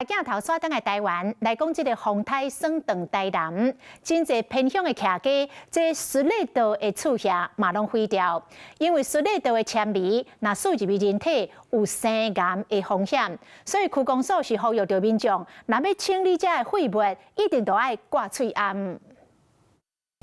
鏡頭煞轉來台灣來講，這个風颱算轉台南，真濟偏鄉的徛家，這欒礫道的厝瓦嘛攏毀掉，因為欒礫道的纖維若輸入去人體有生癌的風險，所以區公所是呼籲著民眾，若欲清理這个廢物，一定都愛掛喙罨。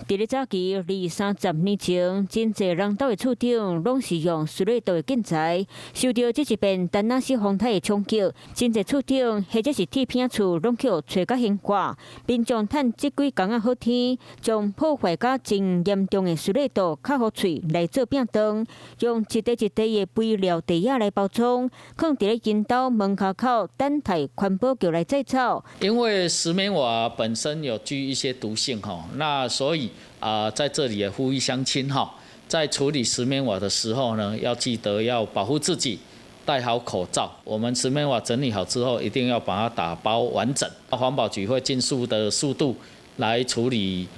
佇咧早期二三十年前，真濟人兜的厝頂攏是用欒礫道的建材。受著這一遍田納西風颱的衝擊，真濟厝頂或者是鐵片厝攏予吹甲懸掛。民眾趁這幾工仔好天，將破壞甲真嚴重的欒礫道較予脆來做餅當，用一塊一塊的肥料袋仔來包裝，囥佇咧𪜶兜門跤口等待環保局來載走。因為石棉瓦本身有具一些毒性吼，那所以啊，在這裡也呼籲鄉親哈，在處理石棉瓦的時候呢，要記得要保護自己，戴好口罩。我們石棉瓦整理好之後，一定要把它打包完整。環保局會盡速的速度來處理，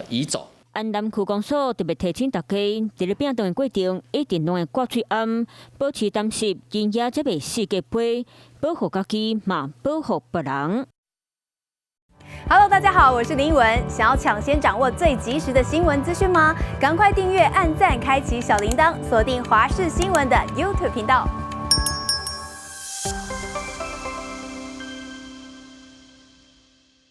移走。安南區公所特別提醒大家，佇咧餅當的過程一定攏會掛喙罨，保持乾濕，蚊仔才袂四界飛，保護家己嘛，保護別人。 Hello，大家好，我是林文。想要搶先掌握最及時的新聞資訊嗎？趕快訂閱、按讚、開啟小鈴鐺，鎖定華視新聞的 YouTube 頻道。